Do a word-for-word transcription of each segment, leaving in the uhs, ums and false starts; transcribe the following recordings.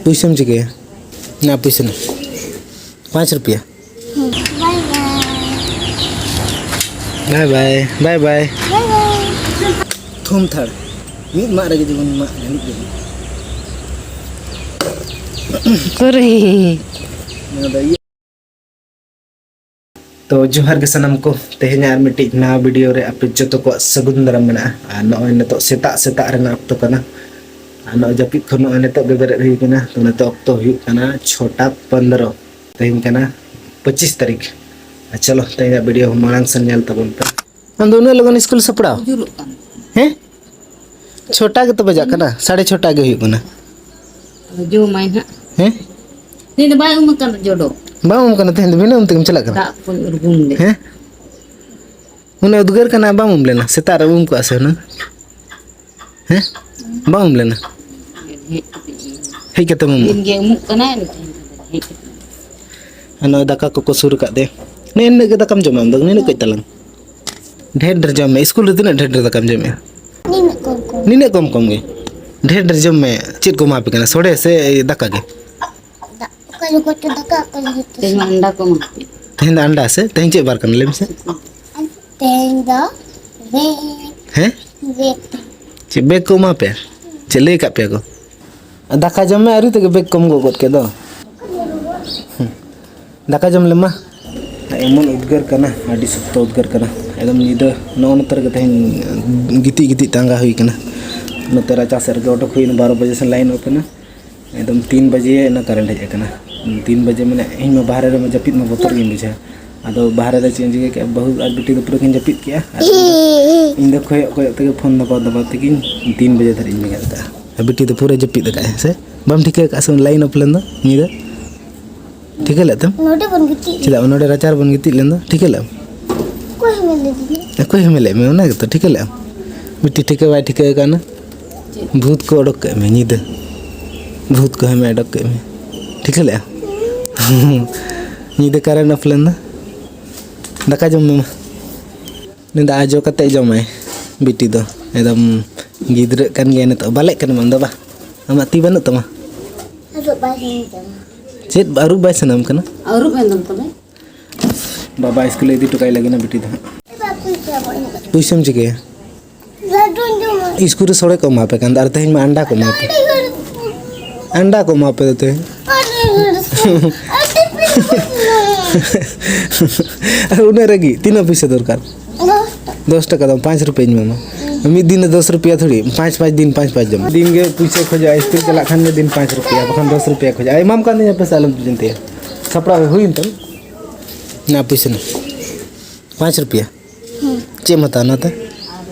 ᱯᱩᱭᱥᱟᱹᱢ ᱪᱤᱠᱟᱹᱭᱟ? ᱱᱟ ᱯᱩᱭᱥᱟᱹ ᱱᱟ᱾ ᱯᱟᱸᱪ ᱨᱩᱯᱤᱭᱟ᱾ ᱵᱟᱭ ᱵᱟᱭ᱾ ᱵᱟᱭ ᱵᱟᱭ, ᱵᱟᱭ ᱵᱟᱭ᱾ ᱵᱟᱭ ᱵᱟᱭ᱾ ᱛᱷᱩᱢ ᱛᱷᱟᱲ᱾ ᱢᱤᱫ ᱢᱟᱜ ᱨᱮᱜᱮ ᱡᱮᱢᱚᱱ ᱢᱟᱜ ᱜᱷᱟᱹᱱᱤᱡ ᱜᱷᱟᱹᱱᱤᱡ᱾ ᱩᱠᱩᱨᱤ᱾ ᱱᱚᱣᱟ ᱫᱚ ᱤᱭᱟᱹ᱾ ᱛᱚ ᱡᱚᱦᱟᱨ ᱜᱮ ᱥᱟᱱᱟᱢ ᱠᱚ, ᱛᱮᱦᱮᱧᱟᱜ ᱟᱨ ᱢᱤᱫᱴᱤᱡ ᱱᱟᱣᱟ ᱵᱷᱤᱰᱤᱭᱳ ᱨᱮ ᱟᱯᱮ ᱡᱚᱛᱚ ᱠᱚᱣᱟᱜ ᱥᱟᱹᱜᱩᱱ ᱫᱟᱨᱟᱢ ᱢᱮᱱᱟᱜᱼᱟ᱾ ᱟᱨ ᱱᱚᱜᱼᱚᱭ ᱱᱤᱛᱚᱜ ᱥᱮᱛᱟᱜ ᱥᱮᱛᱟᱜ ᱨᱮᱱᱟᱜ ᱚᱠᱛᱚ ᱠᱟᱱᱟ᱾ ᱟᱨ ᱱᱚᱜᱼᱚᱭ ᱡᱟᱹᱯᱤᱫ ᱠᱷᱚᱱ ᱱᱚᱜᱼᱚᱭ ᱱᱤᱛᱚᱜ ᱜᱮ ᱵᱮᱨᱮᱫ ᱦᱩᱭ ᱠᱟᱱᱟ᱾ ᱛᱚ ᱱᱤᱛᱚᱜ ᱚᱠᱛᱚ ᱦᱩᱭᱩᱜ ᱠᱟᱱᱟ ᱪᱷᱚᱴᱟ ᱯᱚᱱᱫᱽᱨᱚ᱾ ᱛᱮᱦᱮᱧ ᱠᱟᱱᱟ ᱯᱚᱸᱪᱤᱥ ᱛᱟᱹᱨᱤᱠᱷ᱾ ᱟᱨ ᱪᱚᱞᱚ, ᱛᱮᱦᱮᱧᱟᱜ ᱵᱷᱤᱰᱤᱭᱳ ᱦᱚᱸ ᱢᱟᱲᱟᱝ ᱥᱮᱱ ᱧᱮᱞ ᱛᱟᱵᱚᱱ ᱯᱮ᱾ ᱟᱢ ᱫᱚ ᱩᱱᱟᱹᱜ ᱞᱚᱜᱚᱱ ᱥᱠᱩᱞ ᱥᱟᱯᱲᱟᱣ? ᱡᱩᱨᱩᱜ ᱠᱟᱱᱟ᱾ ᱦᱮᱸ? ᱪᱷᱚᱴᱟ ᱜᱮᱛᱚ ᱵᱟᱡᱟᱜ ᱠᱟᱱᱟ, ᱥᱟᱲᱮ ᱪᱷᱚᱴᱟ ᱜᱮ ᱦᱩᱭᱩᱜ ᱠᱟᱱᱟ᱾ ᱡᱚᱢᱟᱭ ᱱᱟᱦᱟᱜ᱾ ᱦᱮᱸ? ᱩᱱᱤ ᱫᱚ ᱵᱟᱭ ᱩᱢ ᱟᱠᱟᱱᱟ ᱡᱚᱰᱚ᱾ ᱵᱟᱢ ᱩᱢ ᱠᱟᱱᱟ ᱛᱮᱦᱮᱧ ᱫᱚ, ᱵᱤᱱᱟᱹ ᱩᱢ ᱛᱮᱜᱮᱢ ᱪᱟᱞᱟᱜ ᱠᱟᱱᱟ? ᱫᱟᱜ ᱠᱚᱧ ᱩᱨᱜᱩᱢ ᱞᱮᱫ᱾ ᱦᱮᱸ? ᱩᱱᱟᱹᱜ ᱩᱫᱽᱜᱟᱹᱨ ᱠᱟᱱᱟ, ᱵᱟᱢ ᱩᱢ ᱞᱮᱱᱟ? ᱥᱮᱛᱟᱜ ᱨᱮ ᱩᱢ ᱠᱚᱜᱼᱟ ᱥᱮ ᱦᱩᱱᱟᱹᱝ? ᱦᱮᱸ? ᱵᱟᱢ ᱩᱢ ᱞᱮᱱᱟ? ᱦᱮᱡ ᱠᱟᱛᱮ ᱤᱧ ᱦᱮᱡ ᱠᱟᱛᱮᱢ ᱩᱢᱩᱜᱼᱟ? ᱫᱤᱱ ᱜᱮ ᱩᱢᱩᱜ ᱠᱟᱱᱟᱭ, ᱦᱮᱡ ᱠᱟᱛᱮ᱾ ᱟᱨ ᱱᱚᱜᱼᱚᱭ ᱫᱟᱠᱟ ᱠᱚᱠᱚ ᱥᱩᱨ ᱟᱠᱟᱫ ᱛᱮ᱾ ᱱᱮᱜᱼᱮ ᱱᱤᱱᱟᱹᱜ ᱜᱮ ᱫᱟᱠᱟᱢ ᱡᱚᱢᱟ ᱟᱢ ᱫᱚ, ᱱᱤᱱᱟᱹᱜ ᱠᱟᱹᱡ ᱛᱟᱞᱟᱝ᱾ ᱰᱷᱮᱨ ᱰᱷᱮᱨ ᱡᱚᱢ ᱢᱮ, ᱥᱠᱩᱞ ᱨᱮ ᱛᱤᱱᱟᱹᱜ ᱰᱷᱮᱨ ᱰᱷᱮᱨ ᱫᱟᱠᱟᱢ ᱡᱚᱢᱮᱜᱼᱟ? ᱱᱤᱱᱟᱹᱜ ᱠᱚᱢ ᱠᱚᱢ᱾ ᱱᱤᱱᱟᱹᱜ ᱠᱚᱢ ᱠᱚᱢ ᱜᱮ? ᱰᱷᱮᱨ ᱰᱷᱮᱨ ᱡᱚᱢ ᱢᱮ᱾ ᱪᱮᱫ ᱠᱚ ᱮᱢᱟ ᱯᱮ ᱠᱟᱱᱟ, ᱥᱚᱲᱮ ᱥᱮ ᱫᱟᱠᱟ ᱜᱮ? ᱫᱟᱜ, ᱚᱠᱟ ᱡᱚᱠᱷᱚᱡ ᱪᱚ ᱫᱟᱠᱟ, ᱚᱠᱟ ᱡᱚᱠᱷᱚᱡ ᱪᱚ ᱛᱮᱦᱮᱧ ᱢᱟ ᱥᱚᱲᱮ᱾ ᱟᱱᱰᱟ ᱠᱚ ᱮᱢᱟ ᱯᱮ᱾ ᱛᱮᱦᱮᱧ ᱫᱚ ᱟᱱᱰᱟ ᱥᱮ? ᱛᱮᱦᱮᱧ ᱪᱮᱫ ᱵᱟᱨ ᱠᱟᱱᱟ, ᱞᱟᱹᱭ ᱢᱮᱥᱮ? ᱛᱮᱦᱮᱧ ᱫᱚ ᱵᱮᱜᱽ᱾ ᱦᱮᱸ? ᱵᱮᱜᱽ᱾ ᱪᱮᱫ ᱵᱮᱜᱽ ᱠᱚ ᱮᱢᱟ ᱯᱮᱭᱟ? ᱪᱮᱫ ᱞᱟᱹᱭ ᱟᱠᱟᱫ ᱯᱮᱭᱟ ᱠᱚ? ᱫᱟᱠᱟ ᱡᱚᱢ ᱢᱮ, ᱟᱹᱣᱨᱤ ᱛᱮᱜᱮ ᱵᱮᱜᱽ ᱠᱚᱢ ᱜᱚᱜ ᱜᱚᱫ ᱠᱮᱫ ᱫᱚ᱾ ᱦᱩᱸ᱾ ᱫᱟᱠᱟ ᱡᱚᱢ ᱞᱮᱢᱟ᱾ ᱮᱢᱚᱱ ᱩᱫᱽᱜᱟᱹᱨ ᱠᱟᱱᱟ, ᱟᱹᱰᱤ ᱥᱚᱠᱛᱚ ᱩᱫᱽᱜᱟᱹᱨ ᱠᱟᱱᱟ᱾ ᱮᱠᱫᱚᱢ ᱧᱤᱫᱟᱹ ᱱᱚᱜᱼᱚ ᱱᱚᱛᱮ ᱨᱮᱜᱮ ᱛᱮᱦᱮᱧ ᱜᱤᱛᱤᱡ ᱜᱤᱛᱤᱡ ᱛᱮ ᱟᱸᱜᱟ ᱦᱩᱭ ᱠᱟᱱᱟ᱾ ᱱᱚᱛᱮ ᱨᱟᱪᱟ ᱥᱮᱫ ᱨᱮᱜᱮ ᱚᱰᱚᱠ ᱦᱩᱭᱱᱟ, ᱵᱟᱨᱚ ᱵᱟᱡᱮ ᱥᱮᱫ line off ᱮᱱᱟ᱾ ᱮᱠᱫᱚᱢ ᱛᱤᱱ ᱵᱟᱡᱮ ᱤᱱᱟᱹ current ᱦᱮᱡ ᱟᱠᱟᱱᱟ᱾ ᱛᱤᱱ ᱵᱟᱡᱮ ᱢᱟᱱᱮ ᱤᱧ ᱢᱟ ᱵᱟᱦᱨᱮ ᱨᱮᱢᱟ ᱡᱟᱹᱯᱤᱫ ᱢᱟ ᱵᱚᱛᱚᱨ ᱜᱤᱧ ᱵᱩᱡᱷᱟᱹᱣᱟ᱾ ᱟᱫᱚ ᱵᱟᱦᱨᱮ ᱨᱮ ᱪᱮᱫ ᱤᱧ ᱪᱤᱠᱟᱹ ᱠᱮᱫᱼᱟ, ᱵᱟᱹᱦᱩ ᱟᱨ ᱵᱤᱴᱤ ᱫᱚ ᱯᱩᱨᱟᱹ ᱠᱤᱱ ᱡᱟᱹᱯᱤᱫ ᱠᱮᱫᱼᱟ᱾ ᱟᱨ ᱤᱧ ᱫᱚ, ᱤᱧ ᱫᱚ ᱠᱚᱭᱚᱜ ᱠᱚᱭᱚᱜ ᱛᱮᱜᱮ ᱯᱷᱳᱱ ᱫᱟᱵᱟᱣ ᱫᱟᱵᱟᱣ ᱛᱮᱜᱮᱧ ᱛᱤᱱ ᱵᱟᱡᱮ ᱫᱷᱟᱹᱨᱤᱡ ᱤᱧ ᱵᱮᱸᱜᱮᱫ ᱟᱠᱟᱫᱼᱟ᱾ ᱟᱨ ᱵᱤᱴᱤ ᱫᱚ ᱯᱩᱨᱟᱹ ᱡᱟᱹᱯᱤᱫ ᱟᱠᱟᱫ ᱟᱭ ᱥᱮ? ᱵᱟᱢ ᱴᱷᱤᱠᱟᱹ ᱟᱠᱟᱫᱼᱟ ᱥᱮ line off ᱞᱮᱱ ᱫᱚ ᱧᱤᱫᱟᱹ? ᱴᱷᱤᱠᱟᱹ ᱞᱮᱫ ᱛᱮᱢ? ᱱᱚᱰᱮ ᱵᱚᱱ ᱜᱤᱛᱤᱡ ᱪᱮᱫᱟᱜ ᱱᱚᱰᱮ ᱨᱟᱪᱟ ᱨᱮᱵᱚᱱ ᱜᱤᱛᱤᱡ ᱞᱮᱱ ᱫᱚ? ᱴᱷᱤᱠᱟᱹ ᱞᱮᱫ ᱟᱢ? ᱚᱠᱚᱭ ᱦᱮᱢᱮ ᱞᱮᱫᱤᱧᱟ? ᱚᱠᱚᱭ ᱦᱮᱢᱮ ᱞᱮᱫ ᱢᱮ? ᱚᱱᱟ ᱜᱮᱛᱚ ᱴᱷᱤᱠᱟᱹ ᱞᱮᱫ ᱟᱢ? ᱵᱤᱴᱤ ᱴᱷᱤᱠᱟᱹ ᱵᱟᱭ ᱴᱷᱤᱠᱟᱹ ᱟᱠᱟᱱᱟ᱾ ᱵᱷᱩᱛ ᱠᱚ ᱚᱰᱚᱠ ᱠᱮᱫ ᱢᱮ ᱧᱤᱫᱟᱹ᱾ ᱵᱷᱩᱛ ᱠᱚ ᱦᱮᱢᱮ ᱚᱰᱚᱠ ᱠᱮᱫ ᱢᱮ᱾ ᱴᱷᱤᱠᱟᱹ ᱞᱮᱫ ᱟᱢ? ᱧᱤᱫᱟᱹ current off ᱞᱮᱱ ᱫᱚ᱾ ᱫᱟᱠᱟ ᱡᱚᱢ ᱢᱮ ᱢᱟ᱾ ᱩᱱᱤ ᱫᱚ ᱟᱡᱚ ᱠᱟᱛᱮ ᱡᱚᱢᱟᱭ ᱵᱤᱴᱤ ᱫᱚ᱾ ᱮᱠᱫᱚᱢ ᱜᱤᱫᱽᱨᱟᱹᱜ ᱠᱟᱱ ᱜᱮᱭᱟ ᱱᱤᱛᱚᱜ᱾ ᱵᱟᱞᱮᱜ ᱠᱟᱱᱟᱢ ᱟᱢ ᱫᱚ ᱵᱟ? ᱟᱢᱟᱜ ᱛᱤ ᱵᱟᱹᱱᱩᱜ ᱛᱟᱢᱟ? ᱟᱹᱨᱩᱵ ᱵᱟᱭ ᱥᱟᱱᱟᱧ ᱠᱟᱱᱟ᱾ ᱪᱮᱫ ᱟᱹᱨᱩᱵ ᱵᱟᱭ ᱥᱟᱱᱟᱢ ᱠᱟᱱᱟ? ᱟᱹᱨᱩᱵ ᱮᱱ ᱛᱟᱢ ᱛᱚᱵᱮ? ᱵᱟᱵᱟ ᱥᱠᱩᱞᱮ ᱤᱫᱤ ᱦᱚᱴᱚ ᱠᱟᱭ ᱞᱟᱹᱜᱤᱫ ᱱᱟ ᱵᱤᱴᱤ ᱫᱚ ᱦᱟᱸᱜ᱾ ᱯᱩᱭᱥᱟᱹᱢ ᱪᱤᱠᱟᱹᱭᱟ? ᱥᱠᱩᱞ ᱨᱮ ᱥᱚᱲᱮ ᱠᱚ ᱮᱢᱟ ᱯᱮ ᱠᱟᱱ ᱫᱚ, ᱟᱨ ᱛᱮᱦᱮᱧ ᱢᱟ ᱟᱱᱰᱟ ᱠᱚ ᱮᱢᱟ ᱯᱮ᱾ ᱟᱱᱰᱟ ᱠᱚ ᱮᱢᱟ ᱯᱮ ᱫᱚ ᱛᱮᱦᱮᱧ᱾ ᱟᱨ ᱩᱱᱟᱹᱜ ᱨᱮᱜᱮ ᱛᱤᱱᱟᱹᱜ ᱯᱩᱭᱥᱟᱹ ᱫᱚᱨᱠᱟᱨ? ᱫᱚᱥ ᱴᱟᱠᱟ ᱫᱚ ᱯᱟᱸᱪ ᱨᱩᱯᱤᱭᱟᱹᱧ ᱮᱢᱟᱢᱟ᱾ ᱢᱤᱫ ᱫᱤᱱ ᱨᱮ ᱫᱚᱥ ᱨᱩᱯᱤᱭᱟ ᱛᱷᱚᱲᱤ, ᱯᱟᱸᱪ, ᱯᱟᱸᱪ ᱫᱤᱱ, ᱯᱟᱸᱪ, ᱯᱟᱸᱪ ᱡᱚᱢᱟ᱾ ᱫᱤᱱ ᱜᱮ ᱯᱩᱭᱥᱟᱹ ᱠᱷᱚᱡᱚᱜᱼᱟ, ᱥᱠᱩᱞ ᱪᱟᱞᱟᱜ ᱠᱷᱟᱱ ᱜᱮ ᱫᱤᱱ ᱯᱟᱸᱪ ᱨᱩᱯᱤᱭᱟ, ᱵᱟᱠᱷᱟᱱ ᱫᱚᱥ ᱨᱩᱯᱤᱭᱟ ᱠᱷᱚᱡᱚᱜᱼᱟ᱾ ᱮᱢᱟᱢ ᱠᱟᱱ ᱫᱩᱧ, ᱟᱯᱮ ᱥᱮ ᱟᱞᱚᱢ ᱪᱤᱱᱛᱟᱹᱭᱟ᱾ ᱥᱟᱯᱲᱟᱣ ᱦᱩᱭᱮᱱ ᱛᱟᱢ? ᱱᱟ ᱯᱩᱭᱥᱟᱹ ᱱᱟ᱾ ᱯᱟᱸᱪ ᱨᱩᱯᱤᱭᱟ᱾ ᱪᱮᱫ ᱮᱢ ᱦᱟᱛᱟᱣᱟ ᱱᱟᱛᱮ?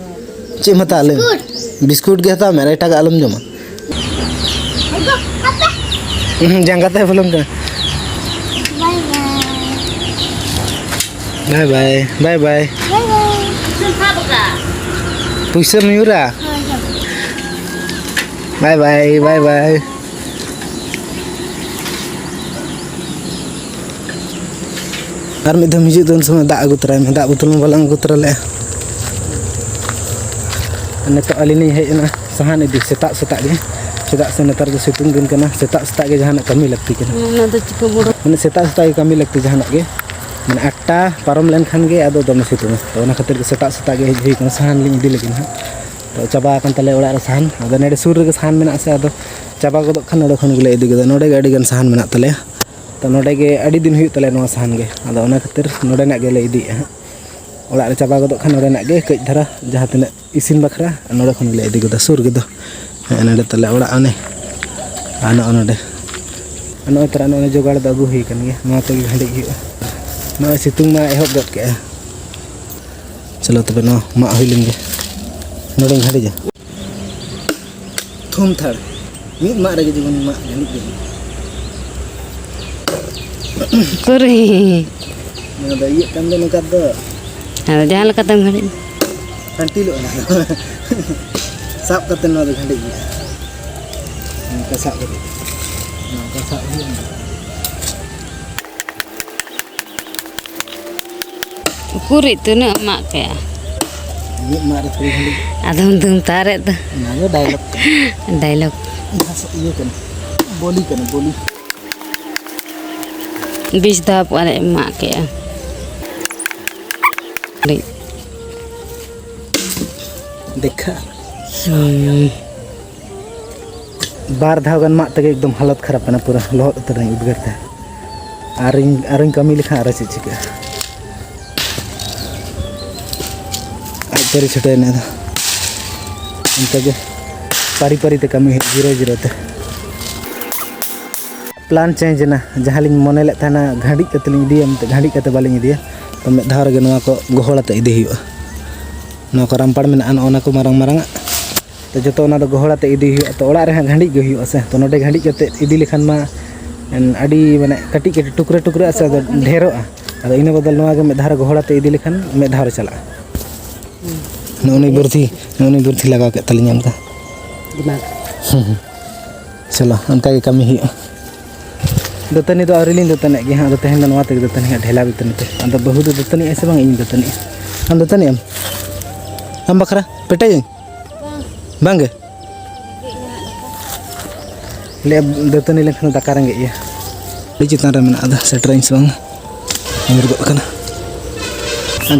ᱪᱮᱫ ᱮᱢ ᱦᱟᱛᱟᱣᱟ ᱞᱟᱹᱭ ᱢᱮ? ᱵᱤᱥᱠᱩᱴ᱾ ᱵᱤᱥᱠᱩᱴ ᱜᱮ ᱦᱟᱛᱟᱣ ᱢᱮ, ᱟᱨ ᱮᱴᱟᱜᱟᱜ ᱟᱞᱚᱢ ᱡᱚᱢᱟ᱾ ᱦᱩᱸ, ᱡᱟᱸᱜᱟ ᱛᱮ ᱵᱚᱞᱚᱱ ᱠᱟᱱᱟ᱾ ᱵᱟᱭ ᱵᱟᱭ᱾ ᱵᱟᱭ ᱵᱟᱭ, ᱵᱟᱭ ᱵᱟᱭ᱾ ᱵᱟᱭ ᱵᱟᱭ᱾ ᱯᱩᱭᱥᱟᱹ ᱢᱚᱭᱩᱨᱟ᱾ ᱦᱳᱭ, ᱦᱳᱭ᱾ ᱵᱟᱭ ᱵᱟᱭ, ᱵᱟᱭ ᱵᱟᱭ᱾ ᱟᱨ ᱢᱤᱫ ᱫᱷᱟᱣ ᱦᱤᱡᱩᱜ ᱫᱚ ᱩᱱ ᱥᱚᱢᱚᱭ ᱫᱟᱜ ᱟᱹᱜᱩ ᱛᱚᱨᱟᱭ ᱢᱮ, ᱫᱟᱜ ᱵᱳᱛᱚᱞ ᱢᱟ ᱵᱟᱞᱟᱝ ᱟᱹᱜᱩ ᱛᱚᱨᱟ ᱞᱮᱜᱼᱟ᱾ ᱟᱨ ᱱᱤᱛᱚᱜ ᱟᱹᱞᱤᱧ ᱞᱤᱧ ᱦᱮᱡ ᱮᱱᱟ ᱥᱟᱦᱟᱱ ᱤᱫᱤ ᱥᱮᱛᱟᱜ ᱥᱮᱛᱟᱜ ᱜᱮ, ᱪᱮᱫᱟᱜ ᱥᱮ ᱱᱮᱛᱟᱨ ᱫᱚ ᱥᱤᱛᱩᱝ ᱫᱤᱱ ᱠᱟᱱᱟ, ᱥᱮᱛᱟᱜ ᱥᱮᱛᱟᱜ ᱜᱮ ᱡᱟᱦᱟᱱᱟᱜ ᱠᱟᱹᱢᱤ ᱞᱟᱹᱠᱛᱤ ᱠᱟᱱᱟ᱾ ᱚᱱᱟ ᱫᱚ ᱪᱤᱠᱟᱹ ᱵᱚᱲᱚ? ᱢᱟᱱᱮ ᱥᱮᱛᱟᱜ ᱥᱮᱛᱟᱜ ᱜᱮ ᱠᱟᱹᱢᱤ ᱞᱟᱹᱠᱛᱤ ᱡᱟᱦᱟᱱᱟᱜ ᱜᱮ, ᱢᱟᱱᱮ ᱟᱴᱴᱟ ᱯᱟᱨᱚᱢ ᱞᱮᱱᱠᱷᱟᱱ ᱜᱮ ᱟᱫᱚ ᱫᱚᱢᱮ ᱥᱤᱛᱩᱝᱟ᱾ ᱛᱚ ᱚᱱᱟ ᱠᱷᱟᱹᱛᱤᱨ ᱜᱮ ᱥᱮᱛᱟᱜ ᱥᱮᱛᱟᱜ ᱜᱮ ᱦᱮᱡ ᱦᱩᱭ ᱠᱟᱱᱟ, ᱥᱟᱦᱟᱱ ᱞᱤᱧ ᱤᱫᱤ ᱞᱟᱹᱜᱤᱫ ᱦᱟᱸᱜ᱾ ᱛᱚ ᱪᱟᱵᱟ ᱟᱠᱟᱱ ᱛᱟᱞᱮᱭᱟ ᱚᱲᱟᱜ ᱨᱮ ᱥᱟᱦᱟᱱ, ᱟᱫᱚ ᱱᱚᱰᱮ ᱥᱩᱨ ᱨᱮᱜᱮ ᱥᱟᱦᱟᱱ ᱢᱮᱱᱟᱜᱼᱟ ᱥᱮ, ᱟᱫᱚ ᱪᱟᱵᱟ ᱜᱚᱫᱚᱜ ᱠᱷᱟᱱ ᱱᱚᱰᱮ ᱠᱷᱚᱱ ᱜᱮᱞᱮ ᱤᱫᱤ ᱜᱚᱫᱟ᱾ ᱱᱚᱰᱮ ᱜᱮ ᱟᱹᱰᱤ ᱜᱟᱱ ᱥᱟᱦᱟᱱ ᱢᱮᱱᱟᱜ ᱛᱟᱞᱮᱭᱟ᱾ ᱛᱚ ᱱᱚᱰᱮ ᱜᱮ ᱟᱹᱰᱤ ᱫᱤᱱ ᱦᱩᱭᱩᱜ ᱛᱟᱞᱮᱭᱟ ᱱᱚᱣᱟ ᱥᱟᱦᱟᱱ ᱜᱮ, ᱟᱫᱚ ᱚᱱᱟ ᱠᱷᱟᱹᱛᱤᱨ ᱱᱚᱰᱮᱱᱟᱜ ᱜᱮᱞᱮ ᱤᱫᱤᱭᱮᱫᱼᱟ ᱦᱟᱸᱜ᱾ ᱚᱲᱟᱜ ᱨᱮ ᱪᱟᱵᱟ ᱜᱚᱫᱚᱜ ᱠᱷᱟᱱ ᱱᱚᱰᱮᱱᱟᱜ ᱜᱮ ᱠᱟᱹᱡ ᱫᱷᱟᱨᱟ ᱡᱟᱦᱟᱸ ᱛᱤᱱᱟᱹᱜ ᱤᱥᱤᱱ ᱵᱟᱠᱷᱨᱟ ᱱᱚᱰᱮ ᱠᱷᱚᱱ ᱜᱮᱞᱮ ᱤᱫᱤ ᱜᱚᱫᱟ, ᱥᱩᱨ ᱜᱮᱫᱚ᱾ ᱦᱮᱸ, ᱱᱚᱰᱮ ᱛᱟᱞᱮ ᱚᱲᱟᱜ ᱚᱱᱮ, ᱟᱨ ᱱᱚᱜᱼᱚ ᱱᱚᱰᱮ, ᱟᱨ ᱱᱚᱜᱼᱚᱭ ᱛᱚᱨᱟ ᱱᱚᱜᱼᱚᱭ ᱡᱚᱜᱟᱲ ᱫᱚ ᱟᱹᱜᱩ ᱦᱩᱭ ᱟᱠᱟᱱ ᱜᱮᱭᱟ, ᱱᱚᱣᱟ ᱛᱮᱜᱮ ᱜᱷᱟᱹᱰᱤᱡ ᱦᱩᱭᱩᱜᱼᱟ᱾ ᱱᱚᱜᱼᱚᱭ ᱥᱤᱛᱩᱝ ᱢᱟ ᱮᱦᱚᱵ ᱜᱚᱫ ᱠᱮᱜᱼᱟ᱾ ᱪᱚᱞᱚ ᱛᱚᱵᱮ ᱱᱚᱣᱟ ᱢᱟᱜ ᱦᱩᱭ ᱞᱮᱱ ᱜᱮ, ᱱᱚᱰᱮᱧ ᱜᱷᱟᱹᱰᱤᱡᱟ᱾ ᱛᱷᱩᱢ ᱛᱷᱟᱲ᱾ ᱢᱤᱫ ᱢᱟᱜ ᱨᱮᱜᱮ ᱡᱮᱢᱚᱱ ᱢᱟᱜ ᱜᱷᱟᱹᱲᱤᱡ ᱜᱮ᱾ ᱩᱠᱩᱨᱤ᱾ ᱱᱚᱣᱟ ᱫᱚ ᱤᱭᱟᱹᱜ ᱠᱟᱱ ᱫᱚ ᱱᱚᱝᱠᱟ ᱫᱚ᱾ ᱟᱫᱚ ᱡᱟᱦᱟᱸ ᱞᱮᱠᱟᱛᱮᱢ ᱜᱷᱟᱹᱲᱤᱡ᱾ ᱠᱷᱟᱹᱱᱴᱤᱞᱚᱜᱼᱟ ᱚᱱᱟ ᱫᱚ᱾ ᱥᱟᱵ ᱠᱟᱛᱮ ᱱᱚᱣᱟ ᱫᱚ ᱜᱷᱟᱹᱲᱤᱡ ᱜᱮ᱾ ᱱᱚᱝᱠᱟ ᱥᱟᱵ ᱠᱟᱛᱮ᱾ ᱱᱚᱝᱠᱟ ᱥᱟᱵ ᱦᱩᱭᱩᱜᱼᱟ᱾ ᱩᱠᱩᱨᱤᱡ ᱛᱤᱱᱟᱹᱜ ᱮᱢ ᱢᱟᱜ ᱠᱮᱜᱼᱟ? ᱢᱤᱫ ᱢᱟᱜ ᱨᱮ ᱛᱷᱚᱲᱤ ᱜᱷᱟᱹᱲᱤᱡ᱾ ᱟᱫᱚᱢ ᱫᱩᱢ ᱛᱟᱨᱮᱫ ᱫᱚ᱾ ᱚᱱᱟ ᱫᱚ ᱰᱟᱭᱞᱚᱜ ᱠᱟᱱᱟ᱾ ᱰᱟᱭᱞᱚᱜ᱾ ᱜᱷᱟᱥ ᱤᱭᱟᱹ ᱠᱟᱱᱟ, ᱵᱚᱞᱤ ᱠᱟᱱᱟ, ᱵᱚᱞᱤ᱾ ᱵᱤᱥ ᱫᱷᱟᱣ ᱯᱚᱨᱮ ᱮᱢᱟᱜ ᱠᱮᱜᱼᱟ᱾ ᱫᱮᱠᱷᱟ᱾ ᱦᱩᱸ᱾ ᱵᱟᱨ ᱫᱷᱟᱣ ᱜᱟᱱ ᱢᱟᱜ ᱛᱮᱜᱮ ᱮᱠᱫᱚᱢ ᱦᱟᱞᱚᱛ ᱠᱷᱟᱨᱟᱯ ᱮᱱᱟ, ᱯᱩᱨᱟᱹ ᱞᱚᱦᱚᱫ ᱩᱛᱟᱹᱨ ᱮᱱᱟᱹᱧ ᱩᱫᱽᱜᱟᱹᱨ ᱛᱮ᱾ ᱟᱨᱤᱧ, ᱟᱨᱤᱧ ᱠᱟᱹᱢᱤ ᱞᱮᱠᱷᱟᱱ ᱟᱨᱚ ᱪᱮᱫ ᱪᱤᱠᱟᱹᱜᱼᱟ? ᱟᱡ ᱯᱟᱹᱨᱤ ᱪᱷᱩᱴᱟᱹᱣ ᱮᱱᱟ ᱟᱫᱚ᱾ ᱚᱱᱠᱟ ᱜᱮ ᱯᱟᱹᱨᱤ ᱯᱟᱹᱨᱤ ᱛᱮ ᱠᱟᱹᱢᱤ ᱦᱩᱭᱩᱜ, ᱡᱤᱨᱟᱹᱣ ᱡᱤᱨᱟᱹᱣ ᱛᱮ᱾ ᱯᱞᱟᱱ ᱪᱮᱧᱡᱽ ᱮᱱᱟ, ᱡᱟᱦᱟᱸ ᱞᱤᱧ ᱢᱚᱱᱮ ᱞᱮᱫ ᱛᱟᱦᱮᱱᱟ ᱜᱷᱟᱹᱰᱤᱡ ᱠᱟᱛᱮ ᱞᱤᱧ ᱤᱫᱤᱭᱟ, ᱢᱮᱱᱛᱮ ᱜᱷᱟᱹᱰᱤᱡ ᱠᱟᱛᱮ ᱵᱟᱞᱤᱧ ᱤᱫᱤᱭᱟ᱾ ᱛᱚ ᱢᱤᱫ ᱫᱷᱟᱣ ᱨᱮᱜᱮ ᱱᱚᱣᱟ ᱠᱚ ᱜᱚᱦᱚᱲ ᱟᱛᱮ ᱤᱫᱤ ᱦᱩᱭᱩᱜᱼᱟ᱾ ᱱᱚᱣᱟ ᱠᱚ ᱨᱟᱢᱯᱟᱲ ᱢᱮᱱᱟᱜᱼᱟ, ᱱᱚᱜᱼᱚ ᱱᱟ ᱠᱚ ᱢᱟᱨᱟᱝ ᱢᱟᱨᱟᱝ ᱟᱜ᱾ ᱛᱚ ᱡᱚᱛᱚ ᱚᱱᱟ ᱫᱚ ᱜᱚᱦᱚᱲ ᱟᱛᱮ ᱤᱫᱤ ᱦᱩᱭᱩᱜᱼᱟ᱾ ᱛᱚ ᱚᱲᱟᱜ ᱨᱮ ᱦᱟᱸᱜ ᱜᱷᱟᱹᱰᱤᱡ ᱜᱮ ᱦᱩᱭᱩᱜᱼᱟ ᱥᱮ, ᱛᱚ ᱱᱚᱰᱮ ᱜᱷᱟᱹᱰᱤᱡ ᱠᱟᱛᱮ ᱤᱫᱤ ᱞᱮᱠᱷᱟᱱ ᱢᱟ, ᱮᱱ, ᱟᱹᱰᱤ ᱢᱟᱱᱮ ᱠᱟᱹᱴᱤᱡ ᱠᱟᱹᱴᱤᱡ ᱴᱩᱠᱨᱟᱹ ᱴᱩᱠᱨᱟᱹᱜᱼᱟ ᱥᱮ, ᱟᱫᱚ ᱰᱷᱮᱨᱚᱜᱼᱟ᱾ ᱟᱫᱚ ᱤᱱᱟᱹ ᱵᱚᱫᱚᱞ ᱱᱚᱣᱟ ᱜᱮ ᱢᱤᱫ ᱫᱷᱟᱣ ᱨᱮ ᱜᱚᱦᱚᱲ ᱟᱛᱮ ᱤᱫᱤ ᱞᱮᱠᱷᱟᱱ ᱢᱤᱫ ᱫᱷᱟᱣ ᱨᱮ ᱪᱟᱞᱟᱜᱼᱟ᱾ ᱱᱚᱜᱼᱚ ᱱᱩᱭ ᱵᱩᱨᱫᱷᱤ, ᱱᱚᱜᱼᱚ ᱱᱩᱭ ᱵᱩᱨᱫᱷᱤ ᱞᱟᱜᱟᱣ ᱠᱮᱫ ᱛᱟᱹᱞᱤᱧᱟ ᱚᱱᱠᱟ᱾ ᱫᱤᱢᱟᱜᱽ᱾ ᱦᱩᱸ, ᱦᱩᱸ᱾ ᱪᱚᱞᱚ, ᱚᱱᱠᱟ ᱜᱮ ᱠᱟᱹᱢᱤ ᱦᱩᱭᱩᱜᱼᱟ᱾ ᱫᱟᱹᱛᱟᱹᱱᱤ ᱫᱚ ᱟᱹᱣᱨᱤ ᱞᱤᱧ ᱫᱟᱹᱛᱟᱹᱱᱤᱜ ᱜᱮ ᱦᱟᱸᱜ, ᱟᱫᱚ ᱛᱮᱦᱮᱧ ᱫᱚ ᱱᱚᱣᱟ ᱛᱮᱜᱮ ᱫᱟᱹᱛᱟᱹᱱᱤ ᱦᱟᱸᱜ, ᱰᱷᱮᱞᱟ ᱫᱟᱹᱛᱟᱹᱱᱤ ᱛᱮ᱾ ᱟᱫᱚ ᱵᱟᱹᱦᱩ ᱫᱚ ᱫᱟᱹᱛᱟᱹᱱᱤᱜ ᱟᱭ ᱥᱮ ᱵᱟᱝ, ᱤᱧ ᱫᱟᱹᱛᱟᱹᱱᱤᱜᱼᱟ? ᱟᱢ ᱫᱟᱹᱛᱟᱹᱱᱤᱜ ᱟᱢ? ᱟᱢ ᱵᱟᱠᱷᱨᱟ ᱯᱮᱴᱮᱡᱟᱹᱧ? ᱵᱟᱝ ᱜᱮ? ᱞᱟᱹᱭᱟ, ᱫᱟᱹᱛᱟᱹᱱᱤ ᱞᱮᱱᱠᱷᱟᱱ ᱫᱚ ᱫᱟᱠᱟ ᱨᱮᱸᱜᱮᱡ ᱜᱮᱭᱟ᱾ ᱟᱹᱰᱤ ᱪᱮᱛᱟᱱ ᱨᱮ ᱢᱮᱱᱟᱜ ᱟᱫᱚ, ᱥᱮᱴᱮᱨᱟᱹᱧ ᱥᱮ ᱵᱟᱝ, ᱧᱩᱨ ᱜᱚᱫ ᱠᱟᱱᱟ᱾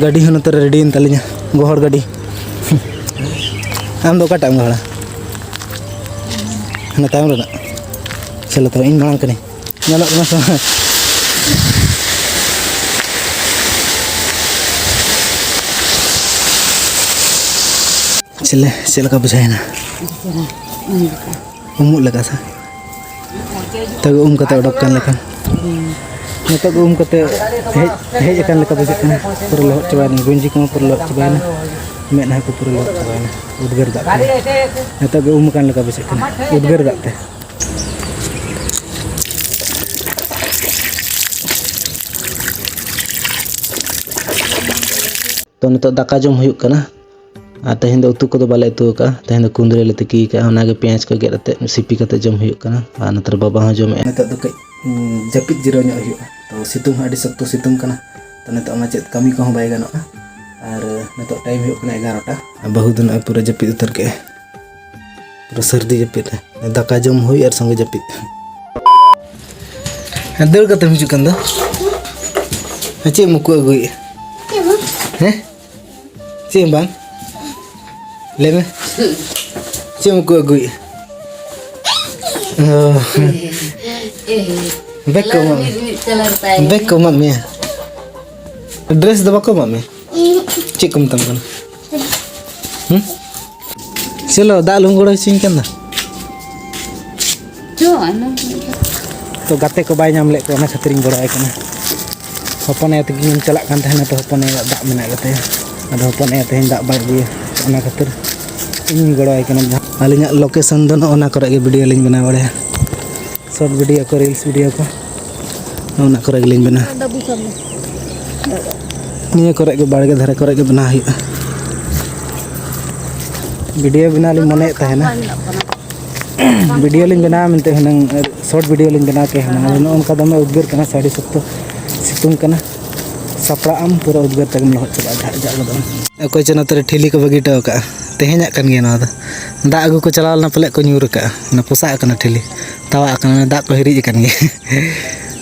ᱜᱟᱹᱰᱤ ᱦᱚᱸ ᱱᱚᱛᱮ ᱨᱮ ᱨᱮᱰᱤᱭᱮᱱ ᱛᱟᱹᱞᱤᱧᱟ, ᱜᱚᱦᱚᱲ ᱜᱟᱹᱰᱤ᱾ ᱟᱢ ᱫᱚ ᱚᱠᱟᱴᱟᱜ ᱮᱢ ᱜᱚᱦᱚᱲᱟ? ᱦᱟᱱᱟ ᱛᱟᱭᱚᱢ ᱨᱮᱱᱟᱜ? ᱪᱚᱞᱚ ᱛᱚᱵᱮ, ᱤᱧ ᱢᱟᱲᱟᱝ ᱠᱟᱹᱱᱟᱹᱧ᱾ ᱧᱮᱞᱚᱜ ᱠᱟᱱᱟ ᱥᱮ ᱵᱟᱝ? ᱪᱮᱞᱮ, ᱪᱮᱫ ᱞᱮᱠᱟ ᱵᱩᱡᱷᱟᱹᱣᱮᱱᱟ? ᱩᱢᱩᱜ ᱞᱮᱠᱟ ᱥᱮ? ᱛᱚᱵᱮ ᱩᱢ ᱠᱟᱛᱮ ᱚᱰᱚᱠ ᱠᱟᱱ ᱞᱮᱠᱟ᱾ ᱱᱤᱛᱚᱜ ᱜᱮ ᱩᱢ ᱠᱟᱛᱮ ᱦᱮᱡ, ᱦᱮᱡ ᱟᱠᱟᱱ ᱞᱮᱠᱟ ᱵᱩᱡᱷᱟᱹᱜ ᱠᱟᱱᱟ᱾ ᱯᱩᱨᱟᱹ ᱞᱚᱦᱚᱫ ᱪᱟᱵᱟᱭᱮᱱᱟ, ᱜᱩᱸᱡᱤ ᱠᱚᱦᱚᱸ ᱯᱩᱨᱟᱹ ᱞᱚᱦᱚᱫ ᱪᱟᱵᱟᱭᱮᱱᱟ, ᱢᱮᱫᱦᱟ ᱠᱚ ᱯᱩᱨᱟᱹ ᱞᱚᱦᱚᱫ ᱪᱟᱵᱟᱭᱮᱱᱟ᱾ ᱩᱫᱽᱜᱟᱹᱨ ᱫᱟᱜ ᱛᱮ ᱱᱤᱛᱚᱜ ᱜᱮ ᱩᱢ ᱟᱠᱟᱱ ᱞᱮᱠᱟ ᱵᱩᱡᱷᱟᱹᱜ ᱠᱟᱱᱟ, ᱩᱫᱽᱜᱟᱹᱨ ᱫᱟᱜ ᱛᱮ᱾ ᱛᱚ, ᱱᱤᱛᱚᱜ ᱫᱟᱠᱟ ᱡᱚᱢ ᱦᱩᱭᱩᱜ ᱠᱟᱱᱟ᱾ ᱟᱨ ᱛᱮᱦᱮᱧ ᱫᱚ ᱩᱛᱩ ᱠᱚᱫᱚ ᱵᱟᱞᱮ ᱩᱛᱩ ᱟᱠᱟᱫᱼᱟ, ᱛᱮᱦᱮᱧ ᱫᱚ ᱠᱩᱸᱫᱽᱨᱤ ᱞᱮ ᱛᱤᱠᱤ ᱟᱠᱟᱫᱼᱟ, ᱚᱱᱟᱜᱮ ᱯᱮᱸᱭᱟᱡᱽ ᱠᱚ ᱜᱮᱫ ᱟᱛᱮᱫ ᱥᱤᱯᱤ ᱠᱟᱛᱮᱫ ᱡᱚᱢ ᱦᱩᱭᱩᱜ ᱠᱟᱱᱟ᱾ ᱟᱨ ᱱᱚᱛᱮ ᱨᱮ ᱵᱟᱵᱟ ᱦᱚᱸ ᱡᱚᱢᱮᱫᱼᱟ᱾ ᱱᱤᱛᱚᱜ ᱫᱚ ᱠᱟᱹᱡ, ᱩᱸ, ᱡᱟᱹᱯᱤᱫ ᱡᱤᱨᱟᱹᱣ ᱧᱚᱜ ᱦᱩᱭᱩᱜᱼᱟ᱾ ᱛᱚ, ᱥᱤᱛᱩᱝ ᱦᱚᱸ ᱟᱹᱰᱤ ᱥᱚᱠᱛᱚ ᱥᱤᱛᱩᱝ ᱠᱟᱱᱟ᱾ ᱛᱚ, ᱱᱤᱛᱚᱜ ᱢᱟ ᱪᱮᱫ ᱠᱟᱹᱢᱤ ᱠᱚᱦᱚᱸ ᱵᱟᱭ ᱜᱟᱱᱚᱜᱼᱟ᱾ ᱟᱨ ᱱᱤᱛᱚᱜ ᱴᱟᱭᱤᱢ ᱦᱩᱭᱩᱜ ᱠᱟᱱᱟ ᱮᱜᱟᱨᱚᱴᱟ᱾ ᱟᱨ ᱵᱟᱹᱦᱩ ᱫᱚ ᱱᱚᱜᱼᱚᱭ ᱯᱩᱨᱟᱹ ᱡᱟᱹᱯᱤᱫ ᱩᱛᱟᱹᱨ ᱠᱮᱫᱼᱟᱭ᱾ ᱥᱟᱹᱨᱫᱤ ᱡᱟᱹᱯᱤᱫ ᱨᱮ ᱫᱟᱠᱟ ᱡᱚᱢ ᱦᱩᱭ ᱟᱨ ᱥᱚᱸᱜᱮ ᱡᱟᱹᱯᱤᱫ᱾ ᱦᱮᱸ, ᱫᱟᱹᱲ ᱠᱟᱛᱮᱢ ᱦᱤᱡᱩᱜ ᱠᱟᱱ ᱫᱚ? ᱦᱮᱸ, ᱪᱮᱫ ᱮᱢ ᱩᱠᱩ ᱟᱹᱜᱩᱭᱮᱫᱼᱟ? ᱦᱮᱸ? ᱪᱮᱫ ᱦᱚᱸ ᱵᱟᱝ? ᱞᱟᱹᱭ ᱢᱮ᱾ ᱪᱮᱫ ᱮᱢ ᱩᱠᱩ ᱟᱹᱜᱩᱭᱮᱫᱼᱟ? ᱚ᱾ ᱵᱮᱜᱽ ᱠᱚ ᱮᱢᱟᱜ ᱢᱮ᱾ ᱵᱮᱜᱽ ᱠᱚ ᱮᱢᱟᱜ ᱢᱮᱭᱟ᱾ ᱰᱨᱮᱥ ᱫᱚ ᱵᱟᱠᱚ ᱮᱢᱟᱜ ᱢᱮᱭᱟ? ᱪᱮᱫ ᱠᱚ ᱢᱮᱛᱟᱢ ᱠᱟᱱᱟ? ᱦᱩᱸ? ᱪᱚᱞᱚ, ᱫᱟᱜ ᱞᱩ ᱜᱚᱲᱚ ᱦᱚᱪᱚᱧ ᱠᱟᱱ ᱫᱚ᱾ ᱪᱚ, ᱟᱭᱢᱟ ᱦᱚᱲ ᱠᱚ᱾ ᱛᱚ, ᱜᱟᱛᱮ ᱠᱚ ᱵᱟᱭ ᱧᱟᱢ ᱞᱮᱫ ᱠᱚᱣᱟ, ᱚᱱᱟ ᱠᱷᱟᱹᱛᱤᱨᱤᱧ ᱜᱚᱲᱚ ᱟᱭ ᱠᱟᱱᱟ᱾ ᱦᱚᱯᱚᱱ ᱟᱭᱳ ᱛᱟᱹᱠᱤᱱ ᱠᱤᱱ ᱪᱟᱞᱟᱜ ᱠᱟᱱ ᱛᱟᱦᱮᱱᱟ, ᱛᱚ ᱦᱚᱯᱚᱱ ᱟᱭᱳ ᱫᱟᱜ ᱢᱮᱱᱟᱜ ᱜᱮᱛᱟᱭᱟ᱾ ᱟᱫᱚ ᱦᱚᱯᱚᱱ ᱟᱭᱳ ᱛᱮᱦᱮᱧ ᱫᱟᱜ ᱵᱟᱭ ᱟᱹᱜᱩᱭᱟ, ᱚᱱᱟ ᱠᱷᱟᱹᱛᱤᱨ ᱤᱧᱤᱧ ᱜᱚᱲᱚ ᱟᱭ ᱠᱟᱱᱟ᱾ ᱟᱹᱞᱤᱧᱟᱜ ᱞᱳᱠᱮᱥᱚᱱ ᱫᱚ ᱱᱚᱜᱼᱚ ᱱᱟ ᱠᱚᱨᱮ ᱜᱮ ᱵᱷᱤᱰᱤᱭᱳ ᱞᱤᱧ ᱵᱮᱱᱟᱣ ᱵᱟᱲᱟᱭᱟ᱾ ᱥᱚᱨᱴ ᱵᱷᱤᱰᱤᱭᱳ ᱠᱚ, ᱨᱤᱞᱥ ᱵᱷᱤᱰᱤᱭᱳ ᱠᱚ ᱱᱚᱜᱼᱚ ᱱᱟ ᱠᱚᱨᱮ ᱜᱮᱞᱤᱧ ᱵᱮᱱᱟᱣᱟ᱾ ᱱᱤᱭᱟᱹ ᱠᱚᱨᱮ ᱜᱮ, ᱵᱟᱲᱜᱮ ᱫᱷᱟᱨᱮ ᱠᱚᱨᱮ ᱜᱮ ᱵᱮᱱᱟᱣ ᱦᱩᱭᱩᱜᱼᱟ᱾ ᱵᱷᱤᱰᱤᱭᱳ ᱵᱮᱱᱟᱣ ᱞᱤᱧ ᱢᱚᱱᱮᱭᱮᱫ ᱛᱟᱦᱮᱱᱟ᱾ ᱵᱷᱤᱰᱤᱭᱳ ᱞᱤᱧ ᱵᱮᱱᱟᱣᱟ ᱢᱮᱱᱛᱮ ᱦᱩᱱᱟᱹᱝ, ᱥᱚᱨᱴ ᱵᱷᱤᱰᱤᱭᱳ ᱞᱤᱧ ᱵᱮᱱᱟᱣ ᱠᱮᱭᱟ ᱦᱩᱱᱟᱹᱝ᱾ ᱟᱫᱚ ᱱᱚᱜᱼᱚ ᱱᱚᱝᱠᱟ ᱫᱚᱢᱮ ᱩᱫᱽᱜᱟᱹᱨ ᱠᱟᱱᱟ, ᱥᱮ ᱟᱹᱰᱤ ᱥᱚᱠᱛᱚ ᱥᱤᱛᱩᱝ ᱠᱟᱱᱟ᱾ ᱥᱟᱯᱲᱟᱜ ᱟᱢ, ᱯᱩᱨᱟᱹ ᱩᱫᱽᱜᱟᱹᱨ ᱛᱮᱜᱮᱢ ᱞᱚᱦᱚᱫ ᱪᱟᱵᱟᱜᱼᱟ, ᱡᱷᱟᱜ ᱡᱷᱟᱜ ᱜᱚᱫᱚᱜ ᱟᱢ᱾ ᱚᱠᱚᱭ ᱪᱚ ᱱᱚᱛᱮ ᱨᱮ ᱴᱷᱤᱞᱤ ᱠᱚ ᱵᱟᱹᱜᱤ ᱦᱚᱴᱚ ᱟᱠᱟᱫᱼᱟ᱾ ᱛᱮᱦᱮᱧᱟᱜ ᱠᱟᱱ ᱜᱮᱭᱟ ᱱᱚᱣᱟ ᱫᱚ᱾ ᱫᱟᱜ ᱟᱹᱜᱩ ᱠᱚ ᱪᱟᱞᱟᱣ ᱞᱮᱱᱟ ᱯᱟᱞᱮᱫ ᱠᱚ ᱧᱩᱨ ᱟᱠᱟᱫᱼᱟ, ᱚᱱᱟ ᱯᱚᱥᱟᱜ ᱟᱠᱟᱱᱟ ᱴᱷᱤᱞᱤ, ᱛᱟᱣᱟᱜ ᱟᱠᱟᱱᱟ, ᱚᱱᱟ ᱫᱟᱜ ᱠᱚ ᱦᱤᱨᱤᱡ ᱟᱠᱟᱱ ᱜᱮᱭᱟ᱾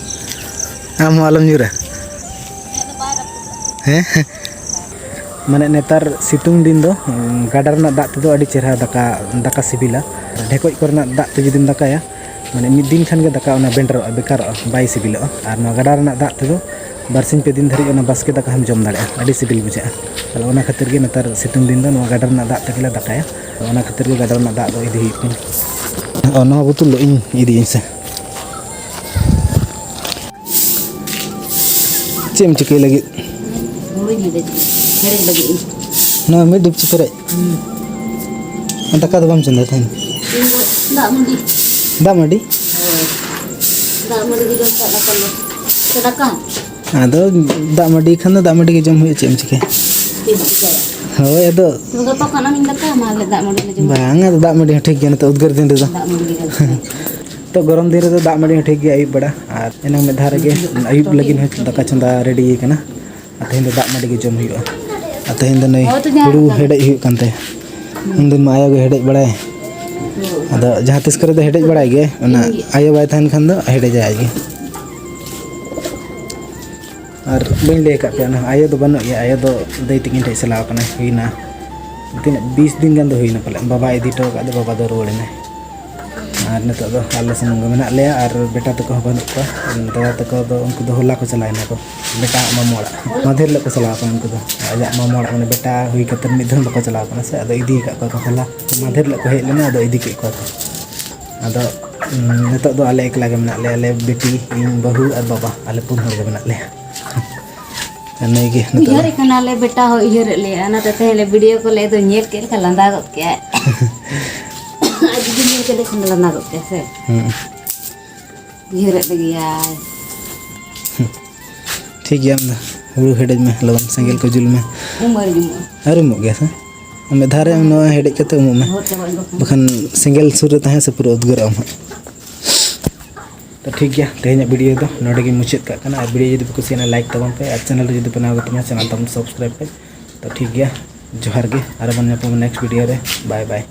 ᱟᱢ ᱦᱚᱸ ᱟᱞᱚᱢ ᱧᱩᱨᱟ᱾ ᱦᱮᱸ? ᱢᱟᱱᱮ ᱱᱮᱛᱟᱨ ᱥᱤᱛᱩᱝ ᱫᱤᱱ ᱫᱚ, ᱩᱸ, ᱜᱟᱰᱟ ᱨᱮᱱᱟᱜ ᱫᱟᱜ ᱛᱮᱫᱚ ᱟᱹᱰᱤ ᱪᱮᱦᱨᱟ ᱫᱟᱠᱟ, ᱫᱟᱠᱟ ᱥᱤᱵᱤᱞᱟ᱾ ᱰᱷᱮᱠᱚᱡ ᱠᱚᱨᱮᱱᱟᱜ ᱫᱟᱜ ᱛᱮ ᱡᱩᱫᱤᱢ ᱫᱟᱠᱟᱭᱟ, ᱢᱟᱱᱮ ᱢᱤᱫ ᱫᱤᱱ ᱠᱷᱟᱱ ᱜᱮ ᱫᱟᱠᱟ ᱚᱱᱟ ᱵᱮᱸᱰᱨᱚᱜᱼᱟ, ᱵᱮᱠᱟᱨᱚᱜᱼᱟ, ᱵᱟᱭ ᱥᱤᱵᱤᱞᱚᱜᱼᱟ᱾ ᱟᱨ ᱱᱚᱣᱟ ᱜᱟᱰᱟ ᱨᱮᱱᱟᱜ ᱫᱟᱜ ᱛᱮᱫᱚ ᱵᱟᱨᱥᱤᱧ ᱯᱮ ᱫᱤᱱ ᱫᱷᱟᱹᱨᱤᱡ ᱚᱱᱟ ᱵᱟᱥᱠᱮ ᱫᱟᱠᱟ ᱦᱚᱸᱢ ᱡᱚᱢ ᱫᱟᱲᱮᱭᱟᱜᱼᱟ, ᱟᱹᱰᱤ ᱥᱤᱵᱤᱞ ᱵᱩᱡᱷᱟᱹᱜᱼᱟ᱾ ᱛᱟᱦᱞᱮ ᱚᱱᱟ ᱠᱷᱟᱹᱛᱤᱨ ᱜᱮ ᱱᱮᱛᱟᱨ ᱥᱤᱛᱩᱝ ᱫᱤᱱ ᱫᱚ ᱱᱚᱣᱟ ᱜᱟᱰᱟ ᱨᱮᱱᱟᱜ ᱫᱟᱜ ᱛᱮᱜᱮ ᱞᱮ ᱫᱟᱠᱟᱭᱟ᱾ ᱟᱫᱚ ᱚᱱᱟ ᱠᱷᱟᱹᱛᱤᱨ ᱜᱮ ᱜᱟᱰᱟ ᱨᱮᱱᱟᱜ ᱫᱟᱜ ᱫᱚ ᱤᱫᱤ ᱦᱩᱭᱩᱜ ᱠᱟᱱᱟ᱾ ᱚ, ᱱᱚᱣᱟ ᱵᱳᱛᱚᱞ ᱫᱚ ᱤᱧ ᱤᱫᱤᱭᱟᱹᱧ ᱥᱮ᱾ ᱪᱮᱫ ᱮᱢ ᱪᱤᱠᱟᱹᱭ ᱞᱟᱹᱜᱤᱫ? ᱦᱩᱲᱩᱧ ᱦᱮᱰᱮᱡ, ᱦᱮᱰᱮᱡ ᱞᱟᱹᱜᱤᱫ ᱤᱧ᱾ ᱱᱚᱣᱟ ᱢᱤᱫ ᱰᱮᱠᱪᱤ ᱯᱮᱨᱮᱡ? ᱦᱩᱸ᱾ ᱫᱟᱠᱟ ᱫᱚ ᱵᱟᱢ ᱪᱚᱸᱫᱟᱭ ᱛᱟᱦᱮᱱ? ᱤᱧ ᱫᱚ ᱫᱟᱜ ᱢᱟᱹᱰᱤ᱾ ᱫᱟᱜ ᱢᱟᱹᱰᱤ? ᱦᱳᱭ᱾ ᱫᱟᱜ ᱢᱟᱹᱰᱤ ᱜᱮ ᱡᱚᱢ ᱠᱟᱜ ᱫᱟᱠᱟ ᱫᱚ᱾ ᱥᱮ ᱫᱟᱠᱟ? ᱟᱫᱚ ᱫᱟᱜ ᱢᱟᱹᱰᱤ ᱠᱷᱟᱱ ᱫᱚ ᱫᱟᱜ ᱢᱟᱹᱰᱤ ᱜᱮ ᱡᱚᱢ ᱦᱩᱭᱩᱜᱼᱟ, ᱪᱮᱫ ᱮᱢ ᱪᱤᱠᱟᱹᱭᱟ? ᱪᱮᱫ ᱮᱢ ᱪᱤᱠᱟᱹᱭᱟ? ᱦᱳᱭ, ᱟᱫᱚ ᱛᱚ ᱜᱟᱯᱟ ᱠᱷᱚᱱ ᱟᱢᱤᱧ ᱫᱟᱠᱟ ᱟᱢᱟ, ᱟᱞᱮ ᱫᱟᱜ ᱢᱟᱹᱰᱤ ᱞᱮ ᱡᱚᱢᱟ᱾ ᱵᱟᱝ, ᱟᱫᱚ ᱫᱟᱜ ᱢᱟᱹᱰᱤ ᱦᱚᱸ ᱴᱷᱤᱠ ᱜᱮᱭᱟ ᱱᱤᱛᱚᱜ ᱩᱫᱽᱜᱟᱹᱨ ᱫᱤᱱ ᱨᱮᱫᱚ᱾ ᱫᱟᱜ ᱢᱟᱹᱰᱤ ᱜᱮ ᱡᱚᱢᱟ᱾ ᱛᱚ ᱜᱚᱨᱚᱢ ᱫᱤᱱ ᱨᱮᱫᱚ ᱫᱟᱜ ᱢᱟᱹᱰᱤ ᱦᱚᱸ ᱴᱷᱤᱠ ᱜᱮᱭᱟ ᱟᱹᱭᱩᱵ ᱵᱮᱲᱟ, ᱟᱨ ᱮᱱᱟᱝ ᱢᱤᱫ ᱫᱷᱟᱣ ᱨᱮᱜᱮ ᱟᱹᱭᱩᱵ ᱞᱟᱹᱜᱤᱫ ᱦᱚᱸ ᱫᱟᱠᱟ ᱪᱚᱸᱫᱟ ᱨᱮᱰᱤ ᱠᱟᱱᱟ᱾ ᱟᱨ ᱛᱮᱦᱮᱧ ᱫᱚ ᱫᱟᱜ ᱢᱟᱹᱰᱤ ᱜᱮ ᱡᱚᱢ ᱦᱩᱭᱩᱜᱼᱟ᱾ ᱟᱨ ᱛᱮᱦᱮᱧ ᱫᱚ ᱱᱩᱭ ᱦᱳᱭ, ᱛᱚ ᱡᱟᱦᱟᱸ ᱦᱩᱲᱩ ᱞᱮᱠᱟ᱾ ᱦᱮᱰᱮᱡ ᱦᱩᱭᱩᱜ ᱠᱟᱱ ᱛᱟᱭᱟ᱾ ᱩᱱᱫᱤᱱ ᱢᱟ ᱟᱭᱳ ᱜᱮ ᱦᱮᱰᱮᱡ ᱵᱟᱲᱟᱭ᱾ ᱟᱫᱚ ᱡᱟᱦᱟᱸ ᱛᱤᱥ ᱠᱚᱨᱮ ᱫᱚ ᱦᱮᱰᱮᱡ ᱵᱟᱲᱟᱭ ᱜᱮ, ᱚᱱᱟ ᱟᱭᱳ ᱵᱟᱭ ᱛᱟᱦᱮᱱ ᱠᱷᱟᱱ ᱫᱚ ᱦᱮᱰᱮᱡᱟᱭ ᱟᱡ ᱜᱮ᱾ ᱟᱨ ᱵᱟᱹᱧ ᱞᱟᱹᱭ ᱟᱠᱟᱫ ᱯᱮᱭᱟ, ᱚᱱᱟ ᱟᱭᱳ ᱫᱚ ᱵᱟᱹᱱᱩᱜ ᱜᱮᱭᱟ, ᱟᱭᱳ ᱫᱚ ᱫᱟᱹᱭ ᱛᱟᱹᱠᱤᱱ ᱴᱷᱮᱱ ᱪᱟᱞᱟᱣ ᱠᱟᱱᱟᱭ, ᱦᱩᱭᱱᱟ ᱛᱤᱱᱟᱹᱜ ᱵᱤᱥ ᱫᱤᱱ ᱜᱟᱱ ᱫᱚ ᱦᱩᱭᱱᱟ ᱯᱟᱞᱮ, ᱵᱟᱵᱟᱭ ᱤᱫᱤ ᱦᱚᱴᱚ ᱟᱠᱟᱫ ᱫᱚ ᱵᱟᱵᱟ ᱫᱚ ᱨᱩᱣᱟᱹᱲ ᱮᱱᱟᱭ᱾ ᱟᱨ ᱱᱤᱛᱚᱜ ᱫᱚ ᱟᱞᱮ ᱥᱩᱢᱩᱝ ᱜᱮ ᱢᱮᱱᱟᱜ ᱞᱮᱭᱟ, ᱟᱨ ᱵᱮᱴᱟ ᱛᱟᱠᱚ ᱦᱚᱸ ᱵᱟᱹᱱᱩᱜ ᱠᱚᱣᱟ᱾ ᱫᱟᱫᱟ ᱛᱟᱠᱚ ᱫᱚ, ᱩᱱᱠᱩ ᱫᱚ ᱦᱚᱞᱟ ᱠᱚ ᱪᱟᱞᱟᱣ ᱮᱱᱟ ᱠᱚ ᱵᱮᱴᱟ ᱟᱜ ᱢᱟᱢᱚ ᱚᱲᱟᱜ᱾ ᱢᱟᱫᱷᱮᱨ ᱦᱤᱞᱳᱜ ᱠᱚ ᱪᱟᱞᱟᱣ ᱠᱟᱱᱟ ᱩᱱᱠᱩ ᱫᱚ, ᱟᱡᱟᱜ ᱢᱟᱢᱚ ᱚᱲᱟᱜ, ᱢᱟᱱᱮ ᱵᱮᱴᱟ ᱦᱩᱭ ᱠᱟᱛᱮ ᱢᱤᱫ ᱫᱷᱟᱣ ᱵᱟᱠᱚ ᱪᱟᱞᱟᱣ ᱠᱟᱱᱟ ᱥᱮ, ᱟᱫᱚ ᱤᱫᱤ ᱟᱠᱟᱫ ᱠᱚᱣᱟ ᱠᱚ ᱦᱚᱞᱟ᱾ ᱢᱟᱫᱷᱮᱨ ᱦᱤᱞᱳᱜ ᱠᱚ ᱦᱮᱡ ᱞᱮᱱᱟ, ᱟᱫᱚ ᱤᱫᱤ ᱠᱮᱫ ᱠᱚᱣᱟ ᱠᱚ᱾ ᱟᱫᱚ ᱩᱸ, ᱱᱤᱛᱚᱜ ᱫᱚ ᱟᱞᱮ ᱮᱠᱞᱟ ᱜᱮ ᱢᱮᱱᱟᱜ ᱞᱮᱭᱟ, ᱟᱞᱮ ᱵᱤᱴᱤ, ᱤᱧ ᱵᱟᱹᱦᱩ ᱟᱨ ᱵᱟᱵᱟ, ᱟᱞᱮ ᱯᱩᱱ ᱦᱚᱲ ᱜᱮ ᱢᱮᱱᱟᱜ ᱞᱮᱭᱟ᱾ ᱱᱤᱭᱟᱹ ᱜᱮ ᱱᱤᱛᱚᱜ ᱫᱚ᱾ ᱩᱭᱦᱟᱹᱨᱮᱫ ᱠᱟᱱᱟᱞᱮ, ᱵᱮᱴᱟ ᱦᱚᱸ ᱩᱭᱦᱟᱹᱨᱮᱫ ᱞᱮᱭᱟ, ᱚᱱᱟᱛᱮ ᱛᱮᱦᱮᱧ ᱞᱮ ᱵᱷᱤᱰᱤᱭᱳ ᱠᱚᱞ ᱞᱮᱫ ᱫᱚ, ᱧᱮᱞ ᱠᱮᱫ ᱞᱮᱠᱷᱟᱱ ᱞᱟᱸᱫᱟ ᱜᱚᱫ ᱠᱮᱜᱼᱟᱭ᱾ ᱟᱡ ᱡᱩᱫᱤ ᱧᱮᱞ ᱠᱮᱫ ᱞᱮᱠᱷᱟᱱ ᱞᱟᱸᱫᱟ ᱜᱚᱫ ᱠᱮᱜᱼᱟᱭ ᱥᱮ᱾ ᱦᱩᱸ᱾ ᱩᱭᱦᱟᱹᱨᱮᱫ ᱞᱮᱜᱮᱭᱟᱭ᱾ ᱴᱷᱤᱠ ᱜᱮᱭᱟ, ᱟᱢ ᱫᱚ ᱦᱩᱲᱩ ᱦᱮᱰᱮᱡ ᱢᱮ, ᱞᱚᱜᱚᱱ ᱥᱮᱸᱜᱮᱞ ᱠᱚ ᱡᱩᱞ ᱢᱮ᱾ ᱩᱢ ᱟᱹᱣᱨᱤᱧ ᱩᱢᱩᱜᱼᱟ᱾ ᱟᱹᱣᱨᱤ ᱩᱢᱩᱜ ᱜᱮᱭᱟ ᱥᱮ? ᱢᱤᱫ ᱫᱷᱟᱣ ᱨᱮ ᱱᱚᱣᱟ ᱦᱮᱰᱮᱡ ᱠᱟᱛᱮ ᱩᱢᱩᱜ ᱢᱮ᱾ ᱞᱚᱦᱚᱫ ᱪᱟᱵᱟᱜ ᱟᱹᱧ ᱵᱟᱠᱷᱟᱱ᱾ ᱵᱟᱠᱷᱟᱱ ᱥᱮᱸᱜᱮᱞ ᱥᱩᱨ ᱨᱮ ᱛᱟᱦᱮᱸ ᱥᱮ ᱯᱩᱨᱟᱹ ᱩᱫᱽᱜᱟᱹᱨᱚᱜ ᱟᱢ ᱦᱟᱸᱜ᱾ ᱛᱚ ᱴᱷᱤᱠ ᱜᱮᱭᱟ, ᱛᱮᱦᱮᱧᱟᱜ ᱵᱷᱤᱰᱤᱭᱳ ᱫᱚ ᱱᱚᱰᱮ ᱜᱮᱧ ᱢᱩᱪᱟᱹᱫ ᱠᱟᱜ ᱠᱟᱱᱟ᱾ ᱟᱨ ᱵᱷᱤᱰᱤᱭᱳ ᱡᱩᱫᱤ ᱯᱮ ᱠᱩᱥᱤᱭᱟᱜᱼᱟ, ᱞᱟᱭᱤᱠ ᱛᱟᱵᱚᱱ ᱯᱮ, ᱟᱨ ᱪᱮᱱᱮᱞ ᱨᱮ ᱡᱩᱫᱤ ᱯᱮ ᱱᱟᱣᱟ ᱜᱮ ᱛᱟᱵᱚᱱᱟ, ᱪᱮᱱᱮᱞ ᱛᱟᱵᱚᱱ ᱥᱟᱵᱥᱠᱨᱟᱭᱤᱵ ᱯᱮ᱾ ᱛᱚ ᱴᱷᱤᱠ ᱜᱮᱭᱟ, ᱡᱚᱦᱟᱨ ᱜᱮ, ᱟᱨ ᱵᱚᱱ ᱧᱟᱯᱟᱢᱟ ᱱᱮᱠᱥᱴ ᱵᱷᱤᱰᱤᱭᱳ ᱨᱮ᱾ ᱵᱟᱭ ᱵᱟᱭ᱾